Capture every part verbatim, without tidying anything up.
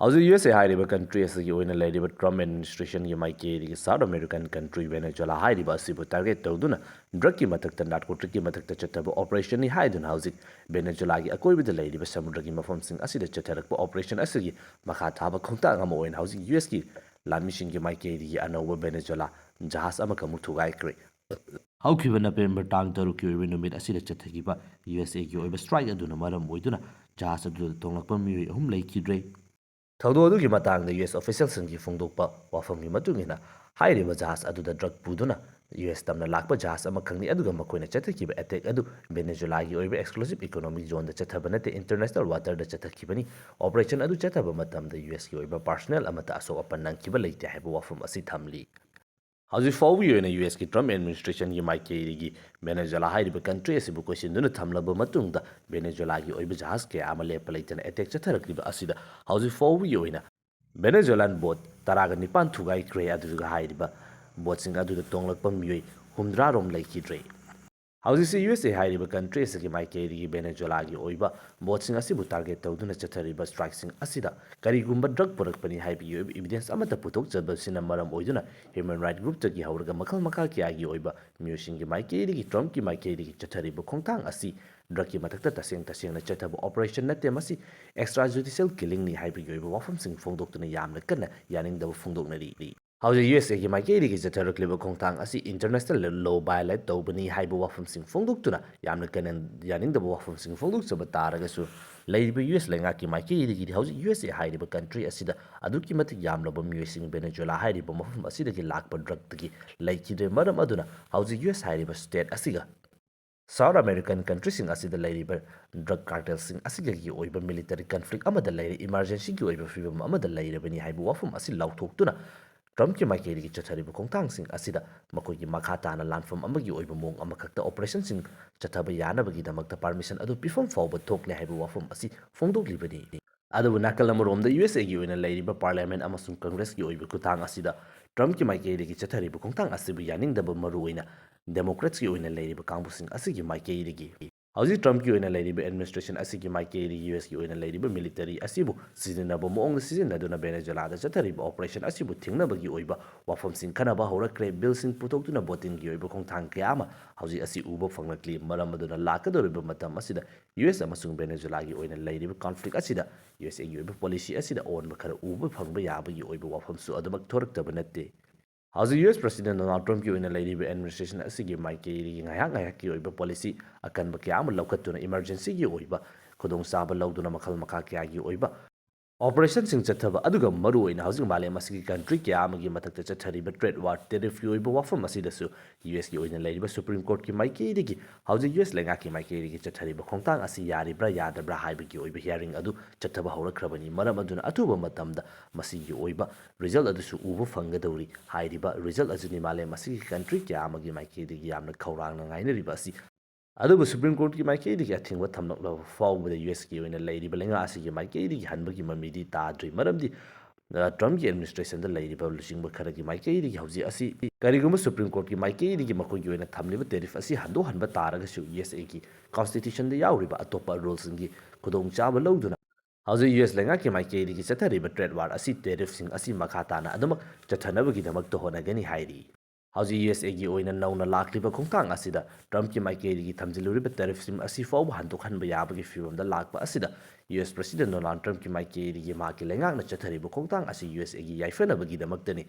ꯍꯧꯖꯤꯛ U S ꯑꯦ ꯍꯥꯏꯔꯤꯕ country ꯑꯁꯤꯒꯤ ꯑꯣꯏꯅ ꯂꯩꯔꯤꯕ ꯇ꯭ꯔꯝꯞ ꯑꯦꯗꯃꯤꯅꯤꯁꯇ꯭ꯔꯦꯁꯟꯒꯤ ꯃꯥꯏꯀꯩꯗꯒꯤ ꯁꯥꯎꯠ ꯑꯃꯦꯔꯤꯀꯟ ꯀꯟꯇ꯭ꯔꯤ ꯚꯦꯅꯦꯖꯨꯂꯥ ꯍꯥꯏꯔꯤꯕ ꯑꯁꯤꯕꯨ ꯇꯥꯔꯒꯦꯠ ꯇꯧꯗꯨꯅ ꯗ꯭ꯔꯒꯀꯤ ꯃꯊꯛꯇ ꯅꯥꯔꯀꯣꯇꯤꯛꯀꯤ ꯃꯊꯛꯇ ꯆꯠꯊꯕ ꯑꯣꯄꯔꯦꯁꯟꯅꯤ ꯍꯥꯏꯗꯨꯅ ꯍꯧꯖꯤꯛ ꯚꯦꯅꯦꯖꯨꯂꯥꯒꯤ ꯑꯀꯣꯏꯕꯗ ꯂꯩꯔꯤꯕ ꯁꯃꯨꯗ꯭ꯔꯒꯤ ꯃꯐꯝꯁꯤꯡ ꯑꯁꯤꯗ ꯆꯠꯊꯔꯛꯄ ꯑꯣꯄꯔꯦꯁꯟ ꯑꯁꯤꯒꯤ ꯃꯈꯥ ꯊꯥꯕ ꯈꯣꯡꯊꯥꯡ ꯑꯃ ꯑꯣꯏꯅ ꯍꯧꯖꯤꯛ ꯌꯨ ꯑꯦꯁꯀꯤ ꯂꯥꯟꯃꯤꯁꯤꯡꯒꯤ ꯃꯥꯏꯀꯩꯗꯒꯤ ꯑꯅꯧꯕ ꯚꯦꯅꯦꯖꯨꯂꯥ ꯖꯍꯥꯖ ꯑꯃꯈꯛꯃꯨꯛ ꯊꯨꯒꯥꯏꯈ꯭ꯔꯦ꯫ ꯍꯧꯈꯤꯕ ꯅꯕꯦꯝꯕꯔ ꯇꯥꯡ ꯇꯔꯨꯛꯀꯤ ꯑꯣꯏꯕ ꯅꯨꯃꯤꯠ ꯑꯁꯤꯗ ꯆꯠꯊꯈꯤꯕ ꯌꯨ ꯑꯦꯁ ꯑꯦꯒꯤ ꯑꯣꯏꯕ ꯁ꯭ꯇ꯭ꯔꯥꯏꯛ ꯑꯗꯨꯅ ꯃꯔꯝ ꯑꯣꯏꯗꯨꯅ ꯖꯍꯥꯖ ꯑꯗꯨꯗ ꯇꯣꯡꯂꯛꯄ ꯃꯤꯑꯣꯏ ꯑꯍꯨꯝ ꯂꯩꯈꯤꯗ꯭ꯔꯦ꯫ ꯊꯧꯗꯣꯛ ꯑꯗꯨꯒꯤ ꯃꯇꯥꯡꯗ ꯌꯨ ꯑꯦꯁ ꯑꯣꯐꯤꯁꯤꯌꯦꯜꯁꯤꯡꯒꯤ ꯐꯣꯡꯗꯣꯛꯄ ꯋꯥꯐꯝꯒꯤ ꯃꯇꯨꯡ ꯏꯟꯅ, ꯍꯥꯏꯔꯤꯕ ꯖꯍꯥꯖ ꯑꯗꯨꯗ ꯗ꯭ꯔꯒ ꯄꯨꯗꯨꯅ ꯌꯨ ꯑꯦꯁ ꯇꯝꯅ ꯂꯥꯛꯄ ꯖꯍꯥꯖ ꯑꯃꯈꯛꯅꯤ, ꯑꯗꯨꯒ ꯃꯈꯣꯏꯅ ꯆꯠꯊꯈꯤꯕ ꯑꯦꯇꯦꯛ ꯑꯗꯨ ꯚꯦꯅꯦꯖꯨꯂꯥꯒꯤ ꯑꯣꯏꯕ ꯑꯦꯛꯁꯀ꯭ꯂꯨꯁꯤꯚ ꯏꯀꯣꯅꯣꯃꯤꯛ ꯖꯣꯟꯗ ꯆꯠꯊꯕ ꯅꯠꯇꯦ, ꯏꯟꯇꯔꯅꯦꯁꯅꯦꯜ ꯋꯥꯇꯔꯗ ꯆꯠꯊꯈꯤꯕꯅꯤ꯫ ꯑꯣꯄꯔꯦꯁꯟ ꯑꯗꯨ ꯆꯠꯊꯕ ꯃꯇꯝꯗ ꯌꯨ ꯑꯦꯁꯀꯤ ꯑꯣꯏꯕ ꯄꯥꯔꯁꯣꯅꯦꯜ ꯑꯃꯠꯇ ꯑꯁꯣꯛ ꯑꯄꯟ ꯅꯪꯈꯤꯕ ꯂꯩꯇꯦ ꯍꯥꯏꯕ ꯋꯥꯐꯝ ꯑꯁꯤ ꯊꯝꯂꯤ꯫ ꯍꯧꯖꯤꯛ ꯐꯥꯎꯕꯒꯤ ꯑꯣꯏꯅ ꯌꯨ ꯑꯦꯁꯀꯤ ꯇ꯭ꯔꯝꯞ ꯑꯦꯗꯃꯤꯅꯤꯁꯇ꯭ꯔꯦꯁꯟꯒꯤ ꯃꯥꯏꯀꯩꯗꯒꯤ ꯚꯦꯅꯦꯖꯨꯂꯥ ꯍꯥꯏꯔꯤꯕ ꯀꯟꯇ꯭ꯔꯤ ꯑꯁꯤꯕꯨ ꯀꯣꯏꯁꯤꯟꯗꯨꯅ ꯊꯝꯂꯕ ꯃꯇꯨꯡꯗ, ꯚꯦꯅꯦꯖꯨꯂꯥꯒꯤ ꯑꯣꯏꯕ ꯖꯍꯥꯖ ꯀꯌꯥ ꯑꯃ ꯂꯦꯞꯄ ꯂꯩꯇꯅ ꯑꯦꯇꯦꯛ ꯆꯠꯊꯔꯛꯂꯤꯕ ꯑꯁꯤꯗ ꯍꯧꯖꯤꯛ ꯐꯥꯎꯕꯒꯤ ꯑꯣꯏꯅ ꯚꯦꯅꯦꯖꯨꯂꯥꯟ ꯕꯣꯠ ꯇꯔꯥꯒ ꯅꯤꯄꯥꯟ ꯊꯨꯒꯥꯏꯈ꯭ꯔꯦ, ꯑꯗꯨꯒ ꯍꯥꯏꯔꯤꯕ ꯕꯣꯠꯁꯤꯡ ꯑꯗꯨꯗ ꯇꯣꯡꯂꯛꯄ ꯃꯤꯑꯣꯏ ꯍꯨꯝꯗ꯭ꯔꯥ ꯔꯣꯝ ꯂꯩꯈꯤꯗ꯭ꯔꯦ꯫ ꯍꯧꯖꯤꯛꯁꯤ ꯌꯨ ꯑꯦꯁ ꯑꯦ ꯍꯥꯏꯔꯤꯕ ꯀꯟꯇ꯭ꯔꯤ ꯑꯁꯤꯒꯤ ꯃꯥꯏꯀꯩꯗꯒꯤ ꯚꯦꯅꯦꯖꯨꯂꯥꯒꯤ ꯑꯣꯏꯕ ꯕꯣꯠꯁꯤꯡ ꯑꯁꯤꯕꯨ ꯇꯥꯔꯒꯦꯠ ꯇꯧꯗꯨꯅ ꯆꯠꯊꯔꯤꯕ ꯁ꯭ꯇ꯭ꯔꯥꯏꯛꯁꯤꯡ ꯑꯁꯤꯗ ꯀꯔꯤꯒꯨꯝꯕ ꯗ꯭ꯔꯒ ꯄꯨꯔꯛꯄꯅꯤ ꯍꯥꯏꯕꯒꯤ ꯑꯣꯏꯕ ꯏꯚꯤꯗꯦꯟꯁ ꯑꯃꯠꯇ ꯄꯨꯊꯣꯛꯆꯕꯁꯤꯅ ꯃꯔꯝ ꯑꯣꯏꯗꯨꯅ ꯍ꯭ꯌꯨꯃꯦꯟ ꯔꯥꯏꯠ ꯒ꯭ꯔꯨꯞꯇꯒꯤ ꯍꯧꯔꯒ ꯃꯈꯜ ꯃꯈꯥ ꯀꯌꯥꯒꯤ ꯑꯣꯏꯕ ꯃꯤꯑꯣꯏꯁꯤꯡꯒꯤ ꯃꯥꯏꯀꯩꯗꯒꯤ ꯇ꯭ꯔꯝꯞꯀꯤ ꯃꯥꯏꯀꯩꯗꯒꯤ ꯆꯠꯊꯔꯤꯕ ꯈꯣꯡꯊꯥꯡ ꯑꯁꯤ ꯗ꯭ꯔꯒꯀꯤ ꯃꯊꯛꯇ ꯇꯁꯦꯡ ꯇꯁꯦꯡꯅ ꯆꯠꯊꯕ ꯑꯣꯄꯔꯦꯁꯟ ꯅꯠꯇꯦ, ꯃꯁꯤ ꯑꯦꯛꯁꯇ꯭ꯔꯥ ꯖꯨꯗꯤꯁꯤꯌꯦꯜ ꯀꯤꯂꯤꯡꯅꯤ ꯍꯥꯏꯕꯒꯤ ꯑꯣꯏꯕ ꯋꯥꯐꯝꯁꯤꯡ ꯐꯣꯡꯗꯣꯛꯇꯨꯅ ꯌꯥꯝꯅ ꯀꯟꯅ ꯌꯥꯅꯤꯡꯗꯕ ꯐꯣꯡꯗꯣꯛꯅꯔꯤ꯫ ꯍꯧꯖꯤꯛ ꯌꯨ ꯑꯦꯁ ꯑꯦꯒꯤ ꯃꯥꯏꯀꯩꯗꯒꯤ ꯆꯠꯊꯔꯛꯂꯤꯕ ꯈꯣꯡꯊꯥꯡ ꯑꯁꯤ ꯏꯟꯇꯔꯅꯦꯁꯅꯦꯜ ꯂꯣ ꯚꯥꯏꯑꯣꯂꯦꯠ ꯇꯧꯕꯅꯤ ꯍꯥꯏꯕ ꯋꯥꯐꯝꯁꯤꯡ ꯐꯣꯡꯗꯣꯛꯇꯨꯅ ꯌꯥꯝꯅ ꯀꯟꯅ ꯌꯥꯅꯤꯡꯗꯕ ꯋꯥꯐꯝꯁꯤꯡ ꯐꯣꯡꯗꯣꯛꯆꯕ ꯇꯥꯔꯒꯁꯨ, ꯂꯩꯔꯤꯕ ꯌꯨ ꯑꯦꯁ ꯂꯩꯉꯥꯛꯀꯤ ꯃꯥꯏꯀꯩꯗꯒꯤꯗꯤ ꯍꯧꯖꯤꯛ ꯌꯨ ꯑꯦꯁ ꯑꯦ ꯍꯥꯏꯔꯤꯕ ꯀꯟꯇ꯭ꯔꯤ ꯑꯁꯤꯗ ꯑꯗꯨꯛꯀꯤ ꯃꯇꯤꯛ ꯌꯥꯝꯂꯕ ꯃꯤꯑꯣꯏꯁꯤꯡ ꯚꯦꯅꯦꯖꯨꯂꯥ ꯍꯥꯏꯔꯤꯕ ꯃꯐꯝ ꯑꯁꯤꯗꯒꯤ ꯂꯥꯛꯄ ꯗ꯭ꯔꯒꯇꯒꯤ ꯂꯩꯈꯤꯗ꯭ꯔꯦ꯫ ꯃꯔꯝ ꯑꯗꯨꯅ ꯍꯧꯖꯤꯛ ꯌꯨ ꯑꯦꯁ ꯍꯥꯏꯔꯤꯕ ꯁ꯭ꯇꯦꯠ ꯑꯁꯤꯒ ꯁꯥꯎꯠ ꯑꯃꯦꯔꯤꯀꯟ ꯀꯟꯇ꯭ꯔꯤꯁꯤꯡ ꯑꯁꯤꯗ ꯂꯩꯔꯤꯕ ꯗ꯭ꯔꯒ ꯀꯥꯔꯇꯦꯜꯁꯤꯡ ꯑꯁꯤꯒꯤ ꯑꯣꯏꯕ ꯃꯤꯂꯤꯇꯔꯤ ꯀꯟꯐ꯭ꯂꯤꯛ ꯑꯃꯗ ꯂꯩꯔꯦ, ꯏꯃꯥꯔꯖꯦꯟꯁꯤꯒꯤ ꯑꯣꯏꯕ ꯐꯤꯕꯝ ꯑꯃꯗ ꯂꯩꯔꯕꯅꯤ ꯍꯥꯏꯕ ꯋꯥꯐꯝ ꯑꯁꯤ ꯂꯥꯎꯊꯣꯛꯇꯨꯅ, ꯇ꯭ꯔꯝꯞꯀꯤ ꯃꯥꯏꯀꯩꯗꯒꯤ ꯆꯠꯊꯔꯤꯕ ꯈꯣꯡꯊꯥꯡꯁꯤꯡ ꯑꯁꯤꯗ ꯃꯈꯣꯏꯒꯤ ꯃꯈꯥ ꯇꯥꯅ ꯂꯥꯟꯐꯝ ꯑꯃꯒꯤ ꯑꯣꯏꯕ ꯃꯑꯣꯡ ꯑꯃꯈꯛꯇ ꯑꯣꯄꯔꯦꯁꯟꯁꯤꯡ ꯆꯠꯊꯕ ꯌꯥꯅꯕꯒꯤꯗꯃꯛꯇ ꯄꯥꯔꯃꯤꯁꯟ ꯑꯗꯨ ꯄꯤꯐꯝ ꯐꯥꯎꯕ ꯊꯣꯛꯂꯦ ꯍꯥꯏꯕ ꯋꯥꯐꯝ ꯑꯁꯤ ꯐꯣꯡꯗꯣꯛꯂꯤꯕꯅꯤ꯫ ꯑꯗꯨꯕꯨ ꯅꯥꯀꯜ ꯑꯃꯔꯣꯝꯗ ꯌꯨ ꯑꯦꯁ ꯑꯦꯒꯤ ꯑꯣꯏꯅ ꯂꯩꯔꯤꯕ ꯄꯥꯔꯂꯤꯌꯥꯃꯦꯟ ꯑꯃꯁꯨꯡ ꯀꯪꯒ꯭ꯔꯦꯁꯀꯤ ꯑꯣꯏꯕ ꯈꯨꯠꯊꯥꯡ ꯑꯁꯤꯗ ꯇ꯭ꯔꯝꯞꯀꯤ ꯃꯥꯏꯀꯩꯗꯒꯤ ꯆꯠꯊꯔꯤꯕ ꯈꯣꯡꯊꯥꯡ ꯑꯁꯤꯕꯨ ꯌꯥꯅꯤꯡꯗꯕ ꯃꯔꯨꯑꯣꯏꯅ ꯗꯦꯃꯣꯀ꯭ꯔꯦꯠꯁꯀꯤ ꯑꯣꯏꯅ ꯂꯩꯔꯤꯕ ꯀꯥꯡꯕꯨꯁꯤꯡ ꯑꯁꯤꯒꯤ ꯃꯥꯏꯀꯩꯗꯒꯤ ꯍꯧꯖꯤꯛ ꯇ꯭ꯔꯝꯞꯀꯤ ꯑꯣꯏꯅ ꯂꯩꯔꯤꯕ ꯑꯦꯗꯃꯤꯅꯤꯁꯇ꯭ꯔꯦꯁꯟ ꯑꯁꯤꯒꯤ ꯃꯥꯏꯀꯩꯗꯒꯤ ꯌꯨ ꯑꯦꯁꯀꯤ ꯑꯣꯏꯅ ꯂꯩꯔꯤꯕ ꯃꯤꯂꯤꯇꯔꯤ ꯑꯁꯤꯕꯨ ꯁꯤꯖꯤꯟꯅꯕ ꯃꯑꯣꯡꯗ ꯁꯤꯖꯤꯟꯅꯗꯨꯅ ꯚꯦꯅꯦꯖꯨꯂꯥꯗ ꯆꯠꯊꯔꯤꯕ ꯑꯣꯄꯔꯦꯁꯟ ꯑꯁꯤꯕꯨ ꯊꯤꯡꯅꯕꯒꯤ ꯑꯣꯏꯕ ꯋꯥꯐꯝꯁꯤꯡ ꯈꯟꯅꯕ ꯍꯧꯔꯛꯈ꯭ꯔꯦ꯫ ꯕꯤꯜꯁꯤꯡ ꯄꯨꯊꯣꯛꯇꯨꯅ ꯚꯣꯇꯤꯡꯒꯤ ꯑꯣꯏꯕ ꯈꯣꯡꯊꯥꯡ ꯀꯌꯥ ꯑꯃ ꯍꯧꯖꯤꯛ ꯑꯁꯤ ꯎꯕ ꯐꯪꯂꯛꯂꯤ꯫ ꯃꯔꯝ ꯑꯗꯨꯅ ꯂꯥꯛꯀꯗꯧꯔꯤꯕ ꯃꯇꯝ ꯑꯁꯤꯗ ꯌꯨ ꯑꯦꯁ ꯑꯃꯁꯨꯡ ꯚꯦꯅꯦꯖꯨꯂꯥꯒꯤ ꯑꯣꯏꯅ ꯂꯩꯔꯤꯕ ꯀꯟꯐ꯭ꯂꯤꯛ ꯑꯁꯤꯗ ꯌꯨ ꯑꯦꯁ ꯑꯦꯒꯤ ꯑꯣꯏꯕ ꯄꯣꯂꯤꯁꯤ ꯑꯁꯤꯗ ꯑꯑꯣꯟꯕ ꯈꯔ ꯎꯕ ꯐꯪꯕ ꯌꯥꯕꯒꯤ ꯑꯣꯏꯕ ꯋꯥꯐꯝꯁꯨ ꯑꯗꯨꯃꯛ ꯊꯣꯔꯛꯇꯕ ꯅꯠꯇꯦ꯫ ꯍꯧꯖꯤꯛ ꯌꯨ ꯑꯦꯁ ꯄ꯭ꯔꯁꯤꯗꯦꯟ ꯗꯣꯅꯥꯜꯗ ꯇ꯭ꯔꯝꯞꯀꯤ ꯑꯣꯏꯅ ꯂꯩꯔꯤꯕ ꯑꯦꯗꯃꯤꯅꯤꯁꯇ꯭ꯔꯦꯁꯟ ꯑꯁꯤꯒꯤ ꯃꯥꯏꯀꯩꯗꯒꯤ ꯉꯥꯏꯍꯥꯛ ꯉꯥꯏꯍꯥꯛꯀꯤ ꯑꯣꯏꯕ ꯄꯣꯂꯤꯁꯤ ꯑꯀꯟꯕ ꯀꯌꯥ ꯑꯃ ꯂꯧꯈꯠꯇꯨꯅ ꯏꯃꯔꯖꯦꯟꯁꯤꯒꯤ ꯑꯣꯏꯕ ꯈꯨꯗꯣꯡꯆꯥꯕ ꯂꯧꯗꯨꯅ ꯃꯈꯜ ꯃꯈꯥ ꯀꯌꯥꯒꯤ ꯑꯣꯏꯕ ꯑꯣꯄꯔꯦꯁꯟꯁꯤꯡ ꯆꯠꯊꯕ, ꯑꯗꯨꯒ ꯃꯔꯨꯑꯣꯏꯅ ꯍꯧꯖꯤꯛ ꯃꯥꯂꯦꯝ ꯑꯁꯤꯒꯤ ꯀꯟꯇ꯭ꯔꯤ ꯀꯌꯥ ꯑꯃꯒꯤ ꯃꯊꯛꯇ ꯆꯠꯊꯔꯤꯕ ꯇ꯭ꯔꯦꯗ ꯋꯥꯔ, ꯇꯦꯔꯤꯐꯀꯤ ꯑꯣꯏꯕ ꯋꯥꯐꯝ ꯑꯁꯤꯗꯁꯨ ꯌꯨ ꯑꯦꯁꯀꯤ ꯑꯣꯏꯅ ꯂꯩꯔꯤꯕ ꯁꯨꯄ꯭ꯔꯤꯝ ꯀꯣꯔꯠꯀꯤ ꯃꯥꯏꯀꯩꯗꯒꯤ ꯍꯧꯖꯤꯛ ꯌꯨ ꯑꯦꯁ ꯂꯩꯉꯥꯛꯀꯤ ꯃꯥꯏꯀꯩꯗꯒꯤ ꯆꯠꯊꯔꯤꯕ ꯈꯣꯡꯊꯥꯡ ꯑꯁꯤ ꯌꯥꯔꯤꯕ꯭ꯔꯥ ꯌꯥꯗꯕ꯭ꯔꯥ ꯍꯥꯏꯕꯒꯤ ꯑꯣꯏꯕ ꯍꯤꯌꯥꯔꯤꯡ ꯑꯗꯨ ꯆꯠꯊꯕ ꯍꯧꯔꯛꯈ꯭ꯔꯕꯅꯤ꯫ ꯃꯔꯝ ꯑꯗꯨꯅ ꯑꯊꯨꯕ ꯃꯇꯝꯗ ꯃꯁꯤꯒꯤ ꯑꯣꯏꯕ ꯔꯤꯖꯜ ꯑꯗꯨꯁꯨ ꯎꯕ ꯐꯪꯒꯗꯧꯔꯤ꯫ ꯍꯥꯏꯔꯤꯕ ꯔꯤꯖꯜ ꯑꯁꯤꯅꯤ ꯃꯥꯂꯦꯝ ꯑꯁꯤꯒꯤ ꯀꯟꯇ꯭ꯔꯤ ꯀꯌꯥ ꯑꯃꯒꯤ ꯃꯥꯏꯀꯩꯗꯒꯤ ꯌꯥꯝꯅ ꯈꯧꯔꯥꯡꯅ ꯉꯥꯏꯅꯔꯤꯕ ꯑꯁꯤ꯫ ꯑꯗꯨꯕꯨ ꯁꯨꯄ꯭ꯔꯤꯝ ꯀꯣꯔꯠꯀꯤ ꯃꯥꯏꯀꯩꯗꯒꯤ ꯑꯊꯤꯡꯕ ꯊꯝꯂꯛꯂꯕ ꯐꯥꯎꯕꯗ ꯌꯨ ꯑꯦꯁꯀꯤ ꯑꯣꯏꯅ ꯂꯩꯔꯤꯕ ꯂꯩꯉꯥꯛ ꯑꯁꯤꯒꯤ ꯃꯥꯏꯀꯩꯗꯒꯤ ꯍꯟꯕꯒꯤ ꯃꯃꯤꯗꯤ ꯇꯥꯗ꯭ꯔꯤ꯫ ꯃꯔꯝꯗꯤ, ꯑ, ꯇ꯭ꯔꯝꯞꯀꯤ ꯑꯦꯗꯃꯤꯅꯤꯁꯇ꯭ꯔꯦꯁꯟꯗ ꯂꯩꯔꯤꯕ ꯂꯨꯆꯤꯡꯕ ꯈꯔꯒꯤ ꯃꯥꯏꯀꯩꯗꯒꯤ ꯍꯧꯖꯤꯛ ꯑꯁꯤ ꯀꯔꯤꯒꯨꯝꯕ ꯁꯨꯄ꯭ꯔꯤꯝ ꯀꯣꯔꯠꯀꯤ ꯃꯥꯏꯀꯩꯗꯒꯤ ꯃꯈꯣꯏꯒꯤ ꯑꯣꯏꯅ ꯊꯝꯂꯤꯕ ꯇꯦꯔꯤꯐ ꯑꯁꯤ ꯍꯟꯗꯣꯛꯍꯟꯕ ꯇꯥꯔꯒꯁꯨ ꯌꯨ ꯑꯦꯁ ꯑꯦꯒꯤ ꯀꯣꯟꯁꯇꯤꯇ꯭ꯌꯨꯁꯟꯗ ꯌꯥꯎꯔꯤꯕ ꯑꯇꯣꯞꯄ ꯔꯨꯜꯁꯤꯡꯒꯤ ꯈꯨꯗꯣꯡꯆꯥꯕ ꯂꯧꯗꯨꯅ ꯍꯧꯖꯤꯛ ꯌꯨ ꯑꯦꯁ ꯂꯩꯉꯥꯛꯀꯤ ꯃꯥꯏꯀꯩꯗꯒꯤ ꯆꯠꯊꯔꯤꯕ ꯇ꯭ꯔꯦꯗ ꯋꯥꯔ ꯑꯁꯤ ꯇꯦꯔꯤꯐꯁꯤꯡ ꯑꯁꯤ ꯃꯈꯥ ꯇꯥꯅ ꯑꯗꯨꯃꯛ ꯆꯠꯊꯅꯕꯒꯤꯗꯃꯛꯇ ꯍꯣꯠꯅꯒꯅꯤ ꯍꯥꯏꯔꯤ꯫ ꯍꯧꯖꯤꯛ ꯌꯨ ꯑꯦꯁ ꯑꯦꯒꯤ ꯑꯣꯏꯅ ꯅꯧꯅ ꯂꯥꯛꯂꯤꯕ ꯈꯣꯡꯊꯥꯡ ꯑꯁꯤꯗ ꯇ꯭ꯔꯝꯞꯀꯤ ꯃꯥꯏꯀꯩꯗꯒꯤ ꯊꯝꯖꯤꯜꯂꯨꯔꯤꯕ ꯇꯦꯔꯤꯐꯁꯤꯡ ꯑꯁꯤ ꯐꯥꯎꯕ ꯍꯟꯗꯣꯛꯍꯟꯕ ꯌꯥꯕꯒꯤ ꯐꯤꯕꯝꯗ ꯂꯥꯛꯄ ꯑꯁꯤꯗ ꯌꯨ ꯑꯦꯁ ꯄ꯭ꯔꯁꯤꯗꯦꯟ ꯗꯣꯅꯥꯜꯗ ꯇ꯭ꯔꯝꯞꯀꯤ ꯃꯥꯏꯀꯩꯗꯒꯤ ꯃꯍꯥꯛꯀꯤ ꯂꯩꯉꯥꯛꯅ ꯆꯠꯊꯔꯤꯕ ꯈꯣꯡꯊꯥꯡ ꯑꯁꯤ ꯌꯨ ꯑꯦꯁ ꯑꯦꯒꯤ ꯌꯥꯏꯐꯅꯕꯒꯤꯗꯃꯛꯇꯅꯤ꯫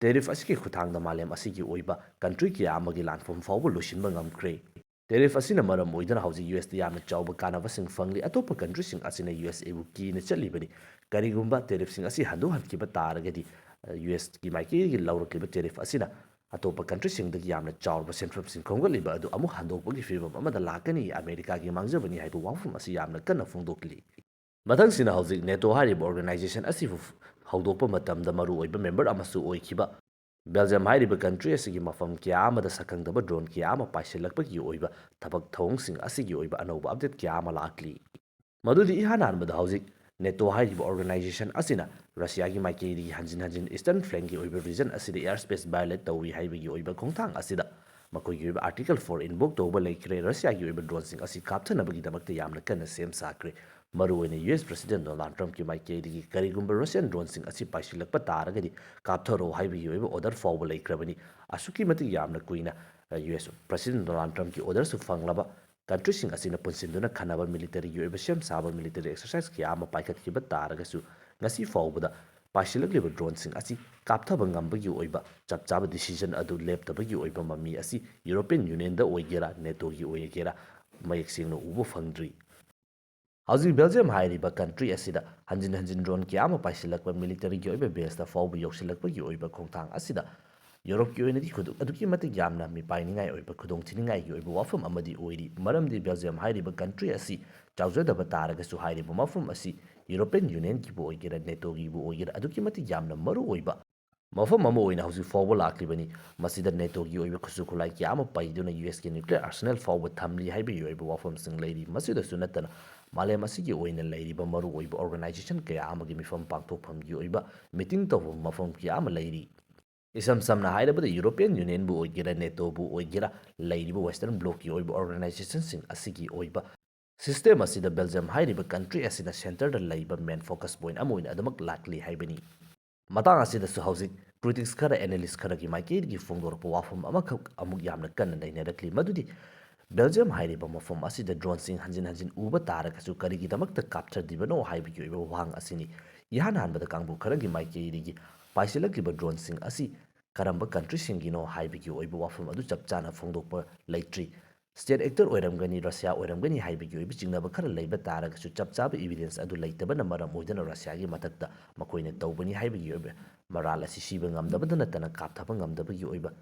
ꯇꯦꯔꯤꯐ ꯑꯁꯤꯒꯤ ꯈꯨꯠꯊꯥꯡꯗ ꯃꯥꯂꯦꯝ ꯑꯁꯤꯒꯤ ꯑꯣꯏꯕ ꯀꯟꯇ꯭ꯔꯤ ꯀꯌꯥ ꯑꯃꯒꯤ ꯂꯥꯟꯐꯝ ꯐꯥꯎꯕ ꯂꯣꯏꯁꯤꯟꯕ ꯉꯝꯈ꯭ꯔꯦ꯫ ꯇꯦꯔꯤꯐ ꯑꯁꯤꯅ ꯃꯔꯝ ꯑꯣꯏꯗꯨꯅ ꯍꯧꯖꯤꯛ ꯌꯨ ꯑꯦꯁꯇ ꯌꯥꯝꯅ ꯆꯥꯎꯕ ꯀꯥꯟꯅꯕꯁꯤꯡ ꯐꯪꯂꯤ꯫ ꯑꯇꯣꯞꯄ ꯀꯟꯇ꯭ꯔꯤꯁꯤꯡ ꯑꯁꯤꯅ ꯌꯨ ꯑꯦꯁ ꯑꯦꯕꯨ ꯀꯤꯅ ꯆꯠꯂꯤꯕꯅꯤ꯫ ꯀꯔꯤꯒꯨꯝꯕ ꯇꯦꯔꯤꯐꯁꯤꯡ ꯑꯁꯤ ꯍꯟꯗꯣꯛꯍꯟꯈꯤꯕ ꯇꯥꯔꯒꯗꯤ, ꯌꯨ ꯑꯦꯁꯀꯤ ꯃꯥꯏꯀꯩꯗꯒꯤ ꯂꯧꯔꯛꯂꯤꯕ ꯇꯦꯔꯤꯐ ꯑꯁꯤꯅ ꯑꯇꯣꯞꯄ ꯀꯟꯇ꯭ꯔꯤꯁꯤꯡꯗꯒꯤ ꯌꯥꯝꯅ ꯆꯥꯎꯔꯕ ꯁꯦꯟꯐꯝꯁꯤꯡ ꯈꯣꯝꯒꯠꯂꯤꯕ ꯑꯗꯨ ꯑꯃꯨꯛ ꯍꯟꯗꯣꯛꯄꯒꯤ ꯐꯤꯕꯝ ꯑꯃꯗ ꯂꯥꯛꯀꯅꯤ꯫ ꯑꯃꯦꯔꯤꯀꯥꯒꯤ ꯃꯥꯡꯖꯕꯅꯤ ꯍꯥꯏꯕ ꯋꯥꯐꯝ ꯑꯁꯤ ꯌꯥꯝꯅ ꯀꯟꯅ ꯐꯣꯡꯗꯣꯛꯂꯤ꯫ ꯃꯊꯪꯁꯤꯅ ꯍꯧꯖꯤꯛ ꯅꯦꯇꯣ ꯍꯥꯏꯔꯤꯕ ꯑꯣꯔꯒꯅꯥꯏꯖꯦꯁꯟ ꯑꯁꯤꯕꯨ ꯍꯧꯗꯣꯛꯄ ꯃꯇꯝꯗ ꯃꯔꯨꯑꯣꯏꯕ ꯃꯦꯝꯕꯔ ꯑꯃꯁꯨ ꯑꯣꯏꯈꯤꯕ ꯕꯦꯜꯖꯤꯌꯝ ꯍꯥꯏꯔꯤꯕ ꯀꯟꯇ꯭ꯔꯤ ꯑꯁꯤꯒꯤ ꯃꯐꯝ ꯀꯌꯥ ꯑꯃꯗ ꯁꯛꯈꯪꯗꯕ ꯗ꯭ꯔꯣꯟ ꯀꯌꯥ ꯑꯃ ꯄꯥꯏꯁꯤꯜꯂꯛꯄꯒꯤ ꯑꯣꯏꯕ ꯊꯕꯛ ꯊꯧꯑꯣꯡꯁꯤꯡ ꯑꯁꯤꯒꯤ ꯑꯣꯏꯕ ꯑꯅꯧꯕ ꯑꯞꯗꯦꯠ ꯀꯌꯥ ꯑꯃ ꯂꯥꯛꯂꯤ꯫ ꯃꯗꯨꯗꯤ ꯏꯍꯥꯟ ꯍꯥꯟꯕꯗ ꯍꯧꯖꯤꯛ ꯅꯦꯇꯣ ꯍꯥꯏꯔꯤꯕ ꯑꯣꯔꯒꯅꯥꯏꯖꯦꯁꯟ ꯑꯁꯤꯅ ꯔꯁꯤꯌꯥꯒꯤ ꯃꯥꯏꯀꯩꯗꯒꯤ ꯍꯟꯖꯤꯟ ꯍꯟꯖꯤꯟ ꯏꯁꯇꯔꯟ ꯐ꯭ꯂꯦꯡꯒꯤ ꯑꯣꯏꯕ ꯔꯤꯖꯟ ꯑꯁꯤꯗ ꯑꯦꯌꯔ ꯁ꯭ꯄꯦꯁ ꯚꯥꯏꯑꯣꯂꯦꯠ ꯇꯧꯏ ꯍꯥꯏꯕꯒꯤ ꯑꯣꯏꯕ ꯈꯣꯡꯊꯥꯡ ꯑꯁꯤꯗ ꯃꯈꯣꯏꯒꯤ ꯑꯣꯏꯕ Article four invoke ꯇꯧꯕ ꯂꯩꯈ꯭ꯔꯦ꯫ ꯔꯁꯤꯌꯥꯒꯤ ꯑꯣꯏꯕ ꯗ꯭ꯔꯣꯟꯁꯤꯡ ꯑꯁꯤ ꯀꯥꯞꯊꯅꯕꯒꯤꯗꯃꯛꯇ ꯌꯥꯝꯅ ꯀꯟꯅ ꯁꯦꯝ ꯁꯥꯈ꯭ꯔꯦ꯫ ꯃꯔꯨꯑꯣꯏꯅ ꯌꯨ ꯑꯦꯁ ꯄ꯭ꯔꯁꯤꯗꯦꯟ ꯗꯣꯅꯥꯜꯗ ꯇ꯭ꯔꯝꯞꯀꯤ ꯃꯥꯏꯀꯩꯗꯒꯤ ꯀꯔꯤꯒꯨꯝꯕ ꯔꯁꯤꯌꯥꯟ ꯗ꯭ꯔꯣꯟꯁꯤꯡ ꯑꯁꯤ ꯄꯥꯏꯁꯤꯜꯂꯛꯄ ꯇꯥꯔꯒꯗꯤ ꯀꯥꯞꯊꯔꯣ ꯍꯥꯏꯕꯒꯤ ꯑꯣꯏꯕ ꯑꯣꯔꯗꯔ ꯐꯥꯎꯕ ꯂꯩꯈ꯭ꯔꯕꯅꯤ꯫ ꯑꯁꯨꯛꯀꯤ ꯃꯇꯤꯛ ꯌꯥꯝꯅ ꯀꯨꯏꯅ ꯌꯨ ꯑꯦꯁ ꯄ꯭ꯔꯁꯤꯗꯦꯟ ꯗꯣꯅꯥꯜꯗ ꯇ꯭ꯔꯝꯞꯀꯤ ꯑꯣꯔꯗꯔꯁꯨ ꯐꯪꯂꯕ ꯀꯟꯇ꯭ꯔꯤꯁꯤꯡ ꯑꯁꯤꯅ ꯄꯨꯟꯁꯤꯟꯗꯨꯅ ꯈꯟꯅꯕ ꯃꯤꯂꯤꯇꯔꯤꯒꯤ ꯑꯣꯏꯕ ꯁꯦꯝ ꯁꯥꯕ ꯃꯤꯂꯤꯇꯔꯤ ꯑꯦꯛꯁꯔꯁꯥꯏꯁ ꯀꯌꯥ ꯑꯃ ꯄꯥꯏꯈꯠꯈꯤꯕ ꯇꯥꯔꯒꯁꯨ ꯉꯁꯤ ꯐꯥꯎꯕꯗ ꯄꯥꯏꯁꯤꯜꯂꯛꯂꯤꯕ ꯗ꯭ꯔꯣꯟꯁꯤꯡ ꯑꯁꯤ ꯀꯥꯞꯊꯕ ꯉꯝꯕꯒꯤ ꯑꯣꯏꯕ ꯆꯞ ꯆꯥꯕ ꯗꯤꯁꯤꯖꯟ ꯑꯗꯨ ꯂꯦꯞꯇꯕꯒꯤ ꯑꯣꯏꯕ ꯃꯃꯤ ꯑꯁꯤ ꯌꯨꯔꯣꯄꯤꯌꯟ ꯌꯨꯅꯤꯌꯟꯗ ꯑꯣꯏꯒꯦꯔꯥ ꯅꯦꯇꯣꯒꯤ ꯑꯣꯏꯒꯦꯔꯥ ꯃꯌꯦꯛ ꯁꯦꯡꯅ ꯎꯕ ꯐꯪꯗ꯭ꯔꯤ꯫ ꯍꯧꯖꯤꯛ ꯕꯦꯜꯖꯤꯌꯝ ꯍꯥꯏꯔꯤꯕ ꯀꯟꯇ꯭ꯔꯤ ꯑꯁꯤꯗ ꯍꯟꯖꯤꯟ ꯍꯟꯖꯤꯟ ꯗ꯭ꯔꯣꯟ ꯀꯌꯥ ꯑꯃ ꯄꯥꯏꯁꯤꯜꯂꯛꯄ ꯃꯤꯂꯤꯇꯔꯤꯒꯤ ꯑꯣꯏꯕ ꯕꯦꯁꯇ ꯐꯥꯎꯕ ꯌꯧꯁꯤꯜꯂꯛꯄꯒꯤ ꯑꯣꯏꯕ ꯈꯣꯡꯊꯥꯡ ꯑꯁꯤꯗ ꯌꯨꯔꯣꯞꯀꯤ ꯑꯣꯏꯅꯗꯤ ꯈꯨꯗꯨ-, ꯑꯗꯨꯛꯀꯤ ꯃꯇꯤꯛ ꯌꯥꯝꯅ ꯃꯤꯄꯥꯏꯅꯤꯡꯉꯥꯏ ꯑꯣꯏꯕ ꯈꯨꯗꯣꯡꯊꯤꯅꯤꯡꯉꯥꯏꯒꯤ ꯑꯣꯏꯕ ꯋꯥꯐꯝ ꯑꯃꯗꯤ ꯑꯣꯏꯔꯤ꯫ ꯃꯔꯝꯗꯤ ꯕꯦꯜꯖꯤꯌꯝ ꯍꯥꯏꯔꯤꯕ ꯀꯟꯇ꯭ꯔꯤ ꯑꯁꯤ ꯆꯥꯎꯖꯗꯕ ꯇꯥꯔꯒꯁꯨ ꯍꯥꯏꯔꯤꯕ ꯃꯐꯝ ꯑꯁꯤ ꯌꯨꯔꯣꯄꯤꯌꯟ ꯌꯨꯅꯤꯌꯟꯒꯤꯕꯨ ꯑꯣꯏꯒꯦꯔꯥ ꯅꯦꯇꯣꯒꯤꯕꯨ ꯑꯣꯏꯒꯦꯔꯥ ꯑꯗꯨꯛꯀꯤ ꯃꯇꯤꯛ ꯌꯥꯝꯅ ꯃꯔꯨ ꯑꯣꯏꯕ ꯃꯐꯝ ꯑꯃ ꯑꯣꯏꯅ ꯍꯧꯖꯤꯛ ꯐꯥꯎꯕ ꯂꯥꯛꯂꯤꯕꯅꯤ꯫ ꯃꯁꯤꯗ ꯅꯦꯇꯣꯒꯤ ꯑꯣꯏꯕ ꯈꯨꯠꯁꯨ ꯈꯨꯠꯂꯥꯏ ꯀꯌꯥ ꯑꯃ ꯄꯩꯗꯨꯅ ꯌꯨ ꯑꯦꯁꯀꯤ ꯅ꯭ꯌꯨꯀ꯭ꯂꯤꯌꯔ ꯑꯥꯔꯁꯦꯅꯦꯜ ꯐꯥꯎꯕ ꯊꯝꯂꯤ ꯍꯥꯏꯕꯒꯤ ꯑꯣꯏꯕ ꯋꯥꯐꯝꯁꯤꯡ ꯂꯩꯔꯤ꯫ ꯃꯁꯤꯗꯁꯨ ꯅꯠꯇꯅ ꯃꯥꯂꯦꯝ ꯑꯁꯤꯒꯤ ꯑꯣꯏꯅ ꯂꯩꯔꯤꯕ ꯃꯔꯨꯑꯣꯏꯕ ꯑꯣꯔꯒꯅꯥꯏꯖꯦꯁꯟ ꯀꯌꯥ ꯑꯃꯒꯤ ꯃꯤꯐꯝ ꯄꯥꯡꯊꯣꯛꯐꯝꯒꯤ ꯑꯣꯏꯕ ꯃꯤꯇꯤꯡ ꯇꯧꯐꯝ ꯃꯐꯝ ꯀꯌꯥ ꯑꯃ ꯂꯩꯔꯤ꯫ ꯏꯁꯝ ꯁꯝꯅ ꯍꯥꯏꯔꯕꯗ ꯌꯨꯔꯣꯄꯤꯌꯟ ꯌꯨꯅꯤꯌꯟꯕꯨ ꯑꯣꯏꯒꯦꯔꯥ ꯅꯦꯇꯣꯕꯨ ꯑꯣꯏꯒꯦꯔꯥ ꯂꯩꯔꯤꯕ ꯋꯦꯁꯇꯔꯟ ꯕ꯭ꯂꯣꯛꯀꯤ ꯑꯣꯏꯕ ꯑꯣꯔꯒꯅꯥꯏꯖꯦꯁꯟꯁꯤꯡ ꯑꯁꯤꯒꯤ ꯑꯣꯏꯕ ꯁꯤꯁꯇꯦꯝ ꯑꯁꯤꯗ ꯕꯦꯜꯖꯤꯌꯝ ꯍꯥꯏꯔꯤꯕ ꯀꯟꯇ꯭ꯔꯤ ꯑꯁꯤꯅ ꯁꯦꯟꯇꯔꯗ ꯂꯩꯕ ꯃꯦꯟ ꯐꯣꯀꯁ ꯄꯣꯏꯟ ꯑꯃ ꯑꯣꯏꯅ ꯑꯗꯨꯃꯛ ꯂꯥꯛꯂꯤ ꯍꯥꯏꯕꯅꯤ꯫ ꯃꯇꯥꯡ ꯑꯁꯤꯗꯁꯨ ꯍꯧꯖꯤꯛ ꯀ꯭ꯔꯤꯇꯤꯛꯁ ꯈꯔ, ꯑꯦꯅꯥꯂꯤꯁ ꯈꯔꯒꯤ ꯃꯥꯏꯀꯩꯗꯒꯤ ꯐꯣꯡꯗꯣꯔꯛꯄ ꯋꯥꯐꯝ ꯑꯃꯈꯛ ꯑꯃꯨꯛ ꯌꯥꯝꯅ ꯀꯟꯅ ꯅꯩꯅꯔꯛꯂꯤ, ꯃꯗꯨꯗꯤ ꯕꯦꯜꯖꯤꯌꯝ ꯍꯥꯏꯔꯤꯕ ꯃꯐꯝ ꯑꯁꯤꯗ ꯗ꯭ꯔꯣꯟꯁꯤꯡ ꯍꯟꯖꯤꯟ ꯍꯟꯖꯤꯟ ꯎꯕ ꯇꯥꯔꯒꯁꯨ ꯀꯔꯤꯒꯤꯗꯃꯛꯇ ꯀꯥꯞꯊꯗ꯭ꯔꯤꯕꯅꯣ ꯍꯥꯏꯕꯒꯤ ꯑꯣꯏꯕ ꯋꯥꯍꯪ ꯑꯁꯤꯅꯤ꯫ ꯏꯍꯥꯟ ꯍꯥꯟꯕꯗ ꯀꯥꯡꯕꯨ ꯈꯔꯒꯤ ꯃꯥꯏꯀꯩꯗꯒꯤ ꯄꯥꯏꯁꯤꯜꯂꯛꯂꯤꯕ ꯗ꯭ꯔꯣꯟꯁꯤꯡ ꯑꯁꯤ ꯀꯔꯝꯕ ꯀꯟꯇ꯭ꯔꯤꯁꯤꯡꯒꯤꯅꯣ ꯍꯥꯏꯕꯒꯤ ꯑꯣꯏꯕ ꯋꯥꯐꯝ ꯑꯗꯨ ꯆꯞ ꯆꯥꯅ ꯐꯣꯡꯗꯣꯛꯄ ꯂꯩꯇ꯭ꯔꯤ꯫ ꯁ꯭ꯇꯦꯠ ꯑꯦꯛꯇꯔ ꯑꯣꯏꯔꯝꯒꯅꯤ, ꯔꯁꯤꯌꯥ ꯑꯣꯏꯔꯝꯒꯅꯤ ꯍꯥꯏꯕꯒꯤ ꯑꯣꯏꯕ ꯆꯤꯡꯅꯕ ꯈꯔ ꯂꯩꯕ ꯇꯥꯔꯒꯁꯨ ꯆꯞ ꯆꯥꯕ ꯏꯕꯤꯗꯦꯟꯁ ꯑꯗꯨ ꯂꯩꯇꯕꯅ ꯃꯔꯝ ꯑꯣꯏꯗꯨꯅ ꯔꯁꯤꯌꯥꯒꯤ ꯃꯊꯛꯇ ꯃꯈꯣꯏꯅ ꯇꯧꯕꯅꯤ ꯍꯥꯏꯕꯒꯤ ꯑꯣꯏꯕ ꯃꯔꯥꯜ ꯑꯁꯤ ꯁꯤꯕ ꯉꯝꯗꯕꯗ ꯅꯠꯇꯅ ꯀꯥꯞꯊꯕ ꯉꯝꯗꯕꯒꯤ ꯑꯣꯏꯕ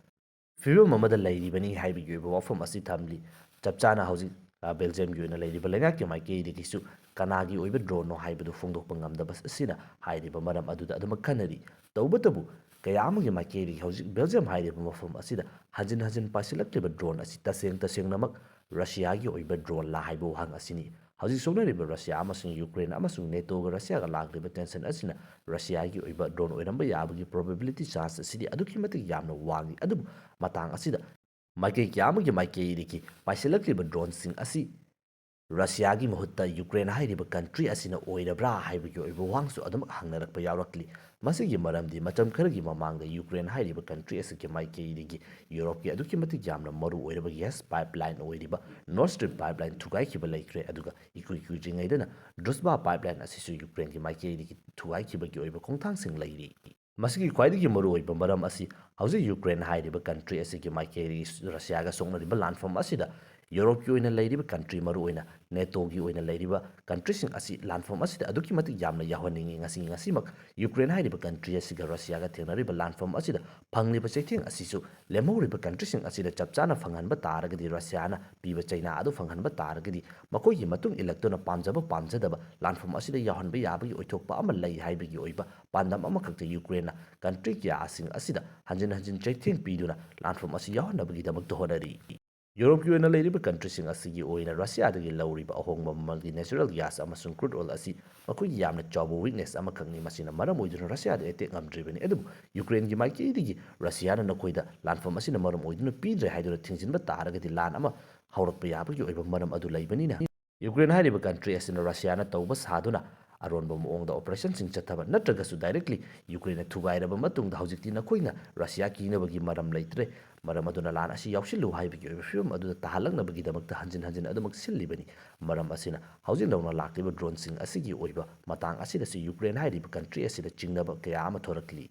ꯐꯤꯕꯝ ꯑꯃꯗ ꯂꯩꯔꯤꯕꯅꯤ ꯍꯥꯏꯕꯒꯤ ꯑꯣꯏꯕ ꯋꯥꯐꯝ ꯑꯁꯤ ꯊꯝꯂꯤ꯫ ꯆꯞ ꯆꯥꯅ ꯍꯧꯖꯤꯛ, ꯑ, ꯕꯦꯜꯖꯤꯌꯝꯒꯤ ꯑꯣꯏꯅ ꯂꯩꯔꯤꯕ ꯂꯩꯉꯥꯛꯀꯤ ꯃꯥꯏꯀꯩꯗꯒꯤꯁꯨ ꯀꯅꯥꯒꯤ ꯑꯣꯏꯕ ꯗ꯭ꯔꯣꯟꯅꯣ ꯍꯥꯏꯕꯗꯨ ꯐꯣꯡꯗꯣꯛꯄ ꯉꯝꯗꯕ ꯑꯁꯤꯅ ꯍꯥꯏꯔꯤꯕ ꯃꯔꯝ ꯑꯗꯨꯗ ꯑꯗꯨꯃꯛ ꯈꯟꯅꯔꯤ꯫ ꯇꯧꯕꯇꯕꯨ ꯀꯌꯥ ꯑꯃꯒꯤ ꯃꯥꯏꯀꯩꯗꯒꯤ ꯍꯧꯖꯤꯛ ꯕꯦꯜꯖꯤꯌꯝ ꯍꯥꯏꯔꯤꯕ ꯃꯐꯝ ꯑꯁꯤꯗ ꯍꯟꯖꯤꯟ ꯍꯟꯖꯤꯟ ꯄꯥꯏꯁꯤꯜꯂꯛꯂꯤꯕ ꯗ꯭ꯔꯣꯟ ꯑꯁꯤ ꯇꯁꯦꯡ ꯇꯁꯦꯡꯅꯃꯛ ꯔꯁꯤꯌꯥꯒꯤ ꯑꯣꯏꯕ ꯗ꯭ꯔꯣꯟꯂꯥ ꯍꯥꯏꯕ ꯋꯥꯍꯪ ꯑꯁꯤꯅꯤ꯫ ꯍꯧꯖꯤꯛ ꯁꯣꯛꯅꯔꯤꯕ ꯔꯁꯤꯌꯥ ꯑꯃꯁꯨꯡ ꯌꯨꯀ꯭ꯔꯦꯟ ꯑꯃꯁꯨꯡ ꯅꯦꯇꯣꯒ ꯔꯁꯤꯌꯥꯒ ꯂꯥꯛꯂꯤꯕ ꯇꯦꯟꯁꯟ ꯑꯁꯤꯅ ꯔꯁꯤꯌꯥꯒꯤ ꯑꯣꯏꯕ ꯗ꯭ꯔꯣꯟ ꯑꯣꯏꯔꯝꯕ ꯌꯥꯕꯒꯤ ꯄ꯭ꯔꯣꯕꯦꯕꯤꯂꯤꯇꯤ ꯆꯥꯟꯁ ꯑꯁꯤꯗꯤ ꯑꯗꯨꯛꯀꯤ ꯃꯇꯤꯛ ꯌꯥꯝꯅ ꯋꯥꯡꯏ꯫ ꯑꯗꯨꯕꯨ ꯃꯇꯥꯡ ꯑꯁꯤꯗ ꯃꯥꯏꯀꯩ ꯀꯌꯥ ꯑꯃꯒꯤ ꯃꯥꯏꯀꯩꯗꯒꯤ ꯄꯥꯏꯁꯤꯜꯂꯛꯂꯤꯕ droneꯁꯤꯡ ꯑꯁꯤ ꯔꯁꯤꯌꯥꯒꯤ ꯃꯍꯨꯠꯇ ꯌꯨꯀ꯭ꯔꯦꯟ ꯍꯥꯏꯔꯤꯕ country ꯑꯁꯤꯅ ꯑꯣꯏꯔꯕ꯭ꯔꯥ ꯍꯥꯏꯕꯒꯤ ꯑꯣꯏꯕ ꯋꯥꯍꯪꯁꯨ ꯑꯗꯨꯃꯛ ꯍꯪꯅꯔꯛꯄ ꯌꯥꯎꯔꯛꯂꯤ꯫ ꯃꯁꯤꯒꯤ ꯃꯔꯝꯗꯤ ꯃꯇꯝ ꯈꯔꯒꯤ ꯃꯃꯥꯡꯗ ꯌꯨꯀ꯭ꯔꯦꯟ ꯍꯥꯏꯔꯤꯕ country ꯑꯁꯤꯒꯤ ꯃꯥꯏꯀꯩꯗꯒꯤ ꯌꯨꯔꯣꯞꯀꯤ ꯑꯗꯨꯛꯀꯤ ꯃꯇꯤꯛ ꯌꯥꯝꯅ ꯃꯔꯨ ꯑꯣꯏꯔꯕ gas pipeline ꯑꯣꯏꯔꯤꯕ Nord Stream pipeline ꯊꯨꯒꯥꯏꯈꯤꯕ ꯂꯩꯈ꯭ꯔꯦ꯫ ꯑꯗꯨꯒ ꯏꯀꯨꯏ ꯀꯨꯏꯗ꯭ꯔꯤꯉꯩꯗꯅ Druzhba pipeline ꯑꯁꯤꯁꯨ ꯌꯨꯀ꯭ꯔꯦꯟꯒꯤ ꯃꯥꯏꯀꯩꯗꯒꯤ ꯊꯨꯒꯥꯏꯈꯤꯕꯒꯤ ꯑꯣꯏꯕ ꯈꯣꯡꯊꯥꯡꯁꯤꯡ ꯂꯩꯔꯤ꯫ ꯃꯁꯤꯒꯤ ꯈ꯭ꯋꯥꯏꯗꯒꯤ ꯃꯔꯨꯑꯣꯏꯕ ꯃꯔꯝ ꯑꯁꯤ ꯍꯧꯖꯤꯛ ꯌꯨꯀ꯭ꯔꯦꯟ ꯍꯥꯏꯔꯤꯕ country ꯑꯁꯤꯒꯤ ꯃꯥꯏꯀꯩꯗꯒꯤ ꯔꯁꯤꯌꯥꯒ ꯁꯣꯛꯅꯔꯤꯕ ꯂꯥꯟꯐꯝ ꯑꯁꯤꯗ ꯌꯨꯔꯣꯞꯀꯤ ꯑꯣꯏꯅ ꯂꯩꯔꯤꯕ country, ꯃꯔꯨꯑꯣꯏꯅ NATOꯒꯤ ꯑꯣꯏꯅ ꯂꯩꯔꯤꯕ countryꯁꯤꯡ ꯑꯁꯤ ꯂꯥꯟꯐꯝ ꯑꯁꯤꯗ ꯑꯗꯨꯛꯀꯤ ꯃꯇꯤꯛ ꯌꯥꯝꯅ ꯌꯥꯎꯍꯟꯅꯤꯡꯏ꯫ ꯉꯁꯤ, ꯉꯁꯤꯃꯛ ꯌꯨꯀ꯭ꯔꯦꯟ ꯍꯥꯏꯔꯤꯕ country ꯑꯁꯤꯒ ꯔꯁꯤꯌꯥꯒ ꯊꯦꯡꯅꯔꯤꯕ ꯂꯥꯟꯐꯝ ꯑꯁꯤꯗ ꯐꯪꯂꯤꯕ ꯆꯩꯊꯦꯡ ꯑꯁꯤꯁꯨ ꯂꯦꯝꯍꯧꯔꯤꯕ countryꯁꯤꯡ ꯑꯁꯤꯗ ꯆꯞ ꯆꯥꯅ ꯐꯪꯍꯟꯕ ꯇꯥꯔꯒꯗꯤ, ꯔꯁꯤꯌꯥꯅ ꯄꯤꯕ ꯆꯩꯅꯥ ꯑꯗꯨ ꯐꯪꯍꯟꯕ ꯇꯥꯔꯒꯗꯤ, ꯃꯈꯣꯏꯒꯤ ꯃꯇꯨꯡ ꯏꯜꯂꯛꯇꯨꯅ ꯄꯥꯝꯖꯕ ꯄꯥꯝꯖꯗꯕ ꯂꯥꯟꯐꯝ ꯑꯁꯤꯗ ꯌꯥꯎꯍꯟꯕ ꯌꯥꯕꯒꯤ ꯑꯣꯏꯊꯣꯛꯄ ꯑꯃ ꯂꯩ ꯍꯥꯏꯕꯒꯤ ꯑꯣꯏꯕ ꯄꯥꯟꯗꯝ ꯑꯃꯈꯛꯇ ꯌꯨꯀ꯭ꯔꯦꯟꯅ country ꯀꯌꯥꯁꯤꯡ ꯑꯁꯤꯗ ꯍꯟꯖꯤꯟ ꯍꯟꯖꯤꯟ ꯆꯩꯊꯦꯡ ꯄꯤꯗꯨꯅ ꯂꯥꯟꯐꯝ ꯑꯁꯤ ꯌꯥꯎꯍꯟꯅꯕꯒꯤꯗꯃꯛꯇ ꯍꯣꯠꯅꯔꯤ꯫ ꯌꯨꯔꯣꯞꯀꯤ ꯑꯣꯏꯅ ꯂꯩꯔꯤꯕ countryꯁꯤꯡ ꯑꯁꯤꯒꯤ ꯑꯣꯏꯅ ꯔꯁꯤꯌꯥꯗꯒꯤ ꯂꯧꯔꯤꯕ ꯑꯍꯣꯡꯕ ꯃꯃꯜꯒꯤ natural gas ꯑꯃꯁꯨꯡ crude oil ꯑꯁꯤ ꯃꯈꯣꯏꯒꯤ ꯌꯥꯝꯅ ꯆꯥꯎꯕ weakness ꯑꯃꯈꯛꯅꯤ꯫ ꯃꯁꯤꯅ ꯃꯔꯝ ꯑꯣꯏꯗꯨꯅ ꯔꯁꯤꯌꯥꯗ attack ꯉꯝꯗ꯭ꯔꯤꯕꯅꯤ꯫ ꯑꯗꯨꯕꯨ ꯌꯨꯀ꯭ꯔꯦꯟꯒꯤ ꯃꯥꯏꯀꯩꯗꯒꯤ ꯔꯁꯤꯌꯥꯅ ꯅꯈꯣꯏꯗ ꯂꯥꯟꯐꯝ ꯑꯁꯤꯅ ꯃꯔꯝ ꯑꯣꯏꯗꯨꯅ ꯄꯤꯗ꯭ꯔꯦ ꯍꯥꯏꯗꯨꯅ ꯊꯤꯡꯖꯤꯟꯕ ꯇꯥꯔꯒꯗꯤ ꯂꯥꯟ ꯑꯃ ꯍꯧꯔꯛꯄ ꯌꯥꯕꯒꯤ ꯑꯣꯏꯕ ꯃꯔꯝ ꯑꯗꯨ ꯂꯩꯕꯅꯤꯅ, ꯌꯨꯀ꯭ꯔꯦꯟ ꯍꯥꯏꯔꯤꯕ country ꯑꯁꯤꯅ ꯔꯁꯤꯌꯥꯅ ꯇꯧꯕ ꯁꯥꯗꯨꯅ ꯑꯔꯣꯟꯕ ꯃꯑꯣꯡꯗ operationꯁꯤꯡ ꯆꯠꯊꯕ ꯅꯠꯇ꯭ꯔꯒꯁꯨ directly ꯌꯨꯀ꯭ꯔꯦꯟꯅ ꯊꯨꯒꯥꯏꯔꯕ ꯃꯇꯨꯡꯗ ꯍꯧꯖꯤꯛꯇꯤ ꯅꯈꯣꯏꯅ ꯔꯁꯤꯌꯥ ꯀꯤꯅꯕꯒꯤ ꯃꯔꯝ ꯂꯩꯇ꯭ꯔꯦ꯫ ꯃꯔꯝ ꯑꯗꯨꯅ ꯂꯥꯟ ꯑꯁꯤ ꯌꯥꯎꯁꯤꯜꯂꯨ ꯍꯥꯏꯕꯒꯤ ꯑꯣꯏꯕ ꯐꯤꯕꯝ ꯑꯗꯨꯗ ꯇꯥꯍꯜꯂꯛꯅꯕꯒꯤꯗꯃꯛꯇ ꯍꯟꯖꯤꯟ ꯍꯟꯖꯤꯟ ꯑꯗꯨꯃꯛ ꯁꯤꯜꯂꯤꯕꯅꯤ꯫ ꯃꯔꯝ ꯑꯁꯤꯅ ꯍꯧꯖꯤꯛ ꯅꯧꯅ ꯂꯥꯛꯂꯤꯕ droneꯁꯤꯡ ꯑꯁꯤꯒꯤ ꯑꯣꯏꯕ ꯃꯇꯥꯡ ꯑꯁꯤꯗꯁꯨ ꯌꯨꯀ꯭ꯔꯦꯟ ꯍꯥꯏꯔꯤꯕ country ꯑꯁꯤꯗ ꯆꯤꯡꯅꯕ ꯀꯌꯥ ꯑꯃ ꯊꯣꯔꯛꯂꯤ꯫